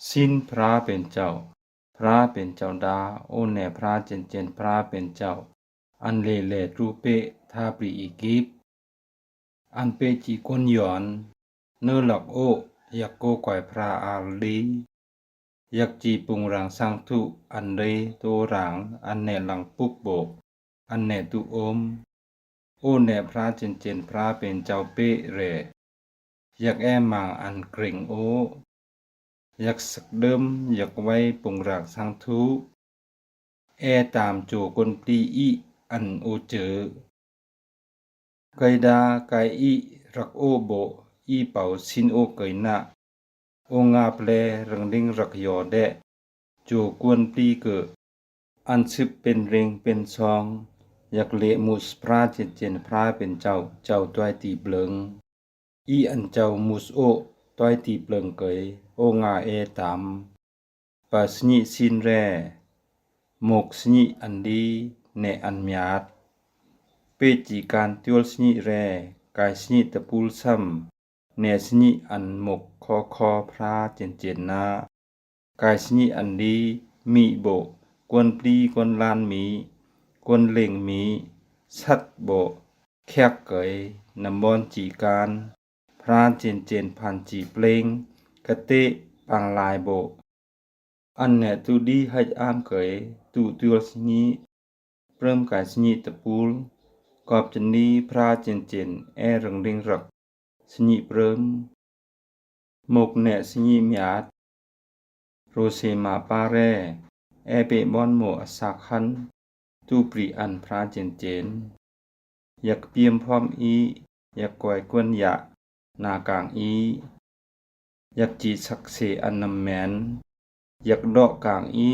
ຊິນພຣາເປັນເຈົ້າ, ພຣາເປັນເຈົ້າດາ, ໂອແນ່ພຣາເຈນເຈນພຣາເປັນເຈົ້າ, ອັນເລແລຕູເປທາບຣີອີຢິບ, ອັນເປຈີກວນຢອນ, ເນີຫຼັກໂອ, ຢາກໂກກວາຍພຣາອາລດີ, ຢາກຈີປຸງຣາງສັງທຸ, ອັນເລໂຕຣາງ, ອັນແນ່ລັງປຸກໂບ, ອັນແນ່ຕຸອົມ, ໂອແນ່ພຣາເຈນເຈນພຣາເປັນເຈົ້າເປແຣ, ຢາກແອມາງອັນເກຣັງໂອ, ຢາກສັກເດີມ, ຢາກໄວປຸງຣາງສັງທຸ, ແອຕາມໂຈກວນປລີອີອັນໂອເຈີ, ໄກດາໄກອີຣັກໂອໂບ, ອີເປົາຊິນໂອເກີຍນະ, ໂອງາບແລເຣິງເລັງຣັກຢໍແດະ, ໂຈກວນປລີເກີ, ອັນຊຶບເປັນເລັງເປັນຊອງ, ຢາກເລະມຸສພຣາເຈນເຈນພຣາເປັນເຈົ້າ, ເຈົ້າຕ້ອຍຕີເບລິງ, ອີອັນເຈົ້າມຸສໂອ, ຕ້ອຍຕີເບລິງເກີຍ, ໂອງາແອຕາມ, ປາສະຍິຊິນແຣ, ມົກສະຍິອັນດີ, ແນະອັນມຽດ, ເປຈີການຕົວລສະຍິແຣ, ກາຍສະຍິຕະປູລຊຳ, ແນະສະຍິອັນມົກຄໍຄໍພຣາເຈນເຈນນາ, ກາຍສະຍິອັນດີ, ມີໂບ, ກວນປລີກວນລານມີ, ກວນເລັງມີ, ສັດໂບ, ແຂກເກີຍ, ນຳບອນຈີການ, ພຣາເຈນເຈນພັນຈີເປລັງ, ກະເຕະ, ປາງລາຍໂບ, ອັນແນະຕຸດີໄຮອາມເກີຍ, ຕຸຕົວລສະຍິ, ເປີມກາຍສະຍິຕະປູລ, ກອບຈັນດີພຣາເຈນເຈນ, ແອເຣິງເລັງຣັກ, ສະຍິເປີມ, ມົກແນະສະຍິມຽດ, ໂຣເຊມາປາແຣ, ແອເປບອນໂມອາສາກຄັນ, ຕູປຣີອັນພຣາເຈນເຈນ, ຢາກປຽມພ້ອມອີ, ຢາກກວາຍກວນຢາ, ນາກາງອີ, ຢາກຈີສັກເສອັນນຳແມ່ນ, ຢາກເດາະກາງອີ,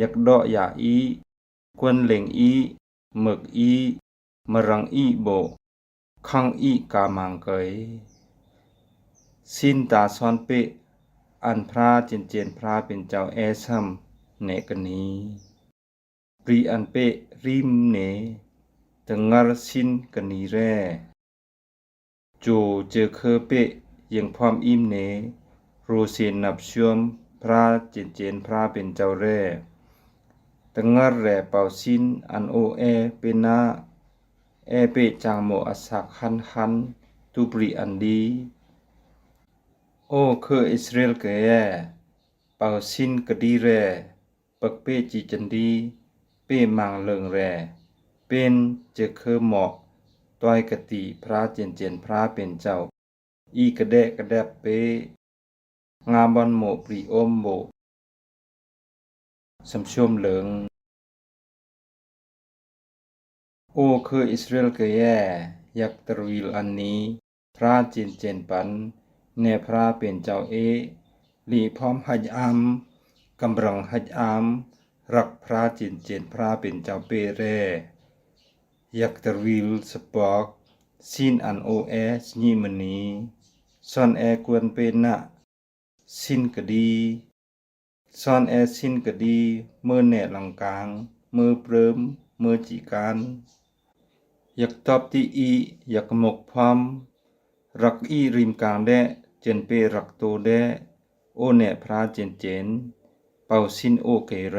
ຢາກເດາະຢາອີ, ກວນເລັງອີ, ເມິກອີ, ມະຣັງອີໂບ, ຄັງອີກາມັງເກີຍ, ຊິນຕາຊອນເປ, ອັນພຣາເຈນເຈນພຣາເປັນເຈົ້າແອຊຳ, ແນະກະນີ. ປຣີອັນເປ, ຣິມເນ, ຕະງັລຊິນກະນີແຣ, ໂຈເຈີເຄີເປ, ຢຽງພ້ອມອີມເນ, ໂຣເຊນັບຊວມ, ພຣາເຈນເຈນພຣາເປັນເຈົ້າແຣ, ຕະງັລແຣເປົາຊິນ, ອັນໂອແອເປນາ, ແອເປຈາງໂມອາສາກຄັນຄັນ, ຕູປຣີອັນດີ, ໂອເຄີອິສຣາເອລເກີຍແອ, ເປົາຊິນກະດີແຣ, ປຶກເປຈີຈັນດີ, ເປມາງເລິງແຣ, ເປັນເຈີເຄີໝອກ, ຕ້ອຍກະຕີພຣາເຈນເຈນພຣາເປັນເຈົ້າ, ອີກະແດະກະແດັບເປ, ງາບອນໂມປຣີອົມໂບ, ສຳຊວມເລິງ. ໂອເຄີອິສຣາເອລເກີຍແອ, ຢາກຕະລະວິລອັນນີ, ພຣາເຈນເຈນປັນ, ແນະພຣາເປັນເຈົ້າເອ, ລີພ້ອມຮັດອາມ, ກຳລັງຮັດອາມ, ຮັກພຣາເຈນເຈນພຣາເປັນເຈົ້າເປແຣ, ຢາກຕະລະວິລສະປອກ, ຊິນອັນໂອແອ, ສະຍິມະນີ, ຊອນແອກວນເປນະ, ຊິນກະດີ, ຊອນແອຊິນກະດີ, ເມີແນະຫຼັງກາງ, ເມີເປີມ, ເມີຈີການ, ຢາກຕອບຕິອີ, ຢາກມົກພ້ອມ, ຣັກອີຣິມກາງແດະ, ເຈີນເປຣັກໂຕແດະ, ໂອແນະພຣາເຈນເຈນ, ເປົາຊິນໂອເກແຣ.